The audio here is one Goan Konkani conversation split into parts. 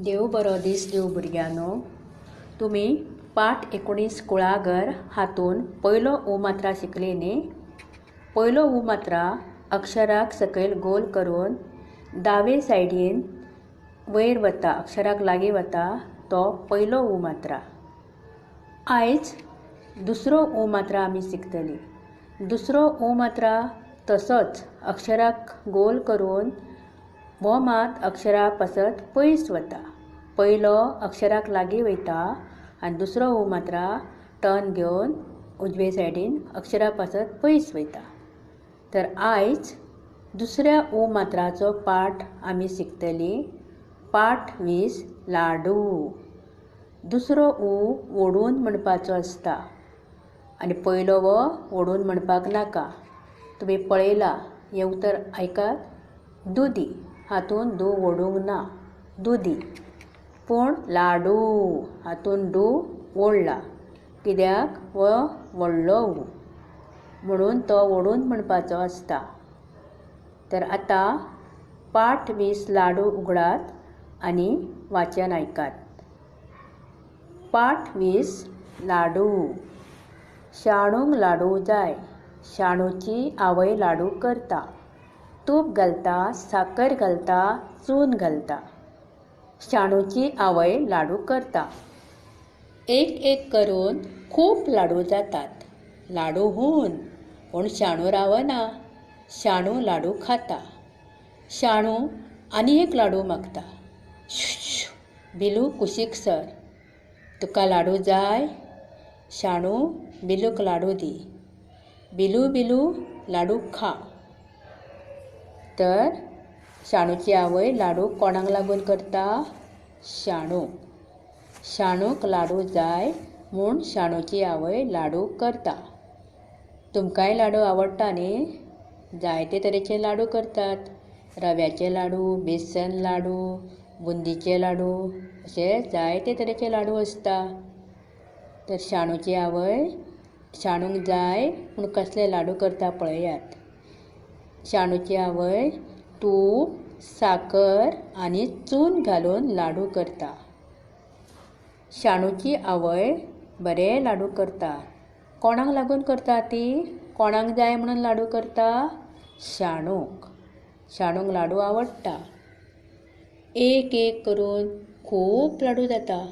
देव बरो दीस दिवं भुरग्यांनो. तुमी पाठ 19 कुळागर हातून पयलो उ मात्रा शिकली न्ही? पयलो उ मात्रा अक्षराक सकयल गोल करून दावे सायडीन वयर वता, अक्षराक लागीं वता तो पयलो उ मात्रा. आयज दुसरो उ मात्रा आमी शिकतली. दुसरो उ मात्रा तसोच अक्षराक गोल करून हो मात अक्षरा पासत पयस वता. पयलो अक्षराक लागीं वयता आनी दुसरो उ मात्रा टर्न घेवन उजवे सायडीन अक्षरा पासत पयस वयता. तर आयज दुसऱ्या उ मात्राचो पाठ आमी शिकतली. पाठ 20 लाडू. दुसरो उ ओडून म्हणपाचो आसता आनी पयलो वो ओडून म्हणपाक नाका. तुमी पळयला हें उतर आयकात, दुदी. हातून दू ओडूंक ना, दुदी. पूण लाडू हातून do ओडला, कित्याक हो व्हडलो उ म्हणून तो ओडून म्हणपाचो आसता. तर आतां पाठ 20 लाडू उगडात आनी वाचन आयकात. पाठ 20 लाडू. शाणूक लाडू जाय. शाणूची आवय लाडू करता. तूप घालता, साकर घालता, चून घालता. शाणूची आवय लाडू करता. एक एक करून खूब लाडू जातात. लाडू हून, पूण शाणू रावना. शाणू लाडू खाता. शाणू आनी एक लाडू मागता. बिलू कुशीक सर, तुका लाडू जाय? शाणू बिलूक लाडू दी. बिलू बिलू लाडू खा. तर शाणूची आवय लाडू कोणाक लागून करता? शाणूक. शाणूक लाडू जाय म्हूण शाणूची आवय लाडू करता. तुमकांय लाडू आवडटा न्ही? जायते तरेचे लाडू करतात. रव्याचे लाडू, बेसन लाडू, बुंदीचे लाडू, अशे जायते तरेचे लाडू आसता. तर शाणूची आवय शाणूक जाय म्हूण कसले लाडू करता पळयात. शाणूची आवय तूप, साकर आनी चून घालून लाडू करता. शाणूची आवय बरे लाडू करता. कोणाक लागून करता ती? कोणाक जाय म्हणून लाडू करता? शाणूक. शाणूक लाडू आवडटा. एक एक करून खूब लाडू जाता.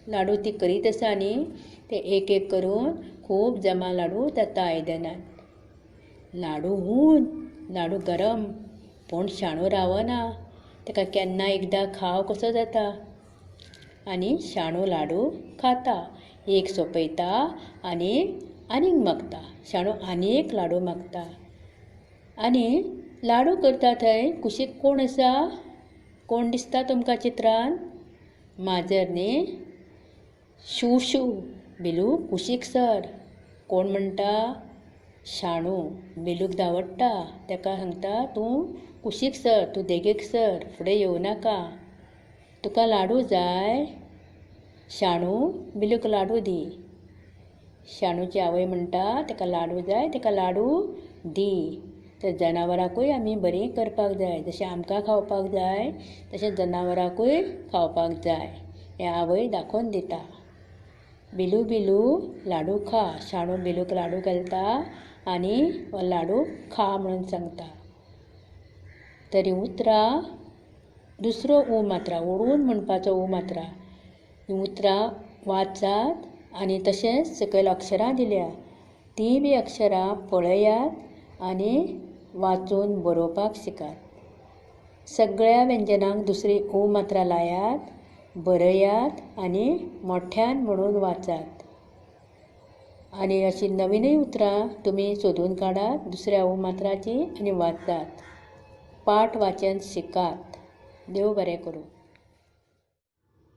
लाडू ती करीत आसा न्ही, ते एक एक करून खूब जमा लाडू जाता आयदनांत. लाडू हून, लाडू गरम, पूण शाणू रावना. ताका केन्ना एकदां खाव कसो जाता आनी शाणू लाडू खाता. एक सोंपयता आनी आनीक मागता. शाणू आनी एक लाडू मागता. आनी लाडू करता थंय कुशीक कोण आसा? कोण दिसता तुमकां चित्रान? माजर न्ही? शू शू, बिलू कुशीक सर. कोण म्हणटा? शाणू. बिलूक धांवडटा. ताका सांगता, तूं कुशीक सर, तूं देगेक सर, फुडें येवं नाका. तुका लाडू जाय? शाणू बिलूक लाडू दी. शाणूची आवय म्हणटा, ताका लाडू जाय, ताका लाडू दी. तर जनावरांकूय आमी बरीं करपाक जाय. जशें आमकां खावपाक जाय तशें जनावरांकूय खावपाक जाय हें आवय दाखोवन दिता. बिलू बिलू लाडू खा. शाणू बिलूक लाडू घालता आनी हो लाडू खा म्हणून सांगता. तरी उतरां दुसरो उ मात्रा ओडून म्हणपाचो उ मात्रा. हीं उतरां वाचात आनी तशेंच सकयल अक्षरां दिल्या तीं बी अक्षरां पळयात आनी वाचून बरोवपाक शिकात. सगळ्या व्यंजनांक दुसरी उ मात्रा लायात, बरयात आनी मोठ्यान म्हणून वाचात. आनी अशीं नवीनय उतरां तुमी सोदून काडात दुसऱ्या उ मात्राचीं आनी वाचात. पाठ वाचन शिकात. देव बरें करूं.